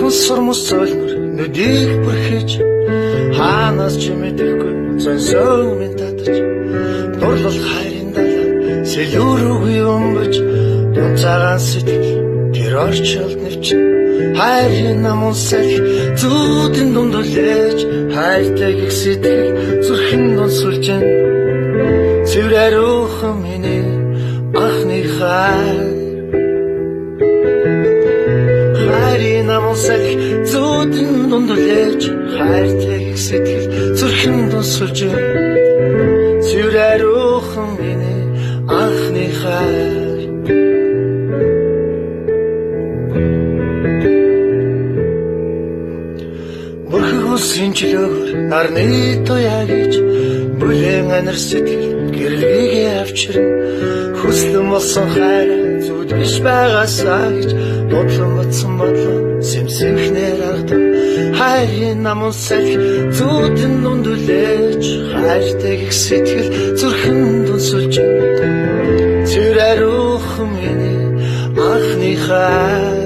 Сормос цолнор нүдийг бүрхэж, хаанаас ч мэдэхгүй зөнсөн минь татаж, дурлал хайрын далай сэлүүргүй өмбөж, дунд цагаан сэтгэл тэр орчилд нэвчин. Хайрын намун салхи зүүдэн дунд үлээж, хайртай гих сэтгэл зүрхэн дунсулж. Цэвэр ариухан миний анхны хайр. Хайрын намун салхи зүүдэн дунд үлээж, хайртай гих сэтгэл зүрхэн дунсулж. Цэвэр ариухан миний анхны хайр. Бүрхэг үсийн чөлөөгөр нарны туяа гэж, бүлээн анир сэтгэл гэрэлгийг авчирна. Хүслэн болсон хайр зүуд биш байгаасаа гэж, дудлан утсан бодлоо сэмсэнхнэр аргадан. Хайрын намун салхи зүүдэн дунд үлээж, хайртай гих сэтгэл зүрхэн дүнсүлж. Цэвэр ариухан миний анхны хайр.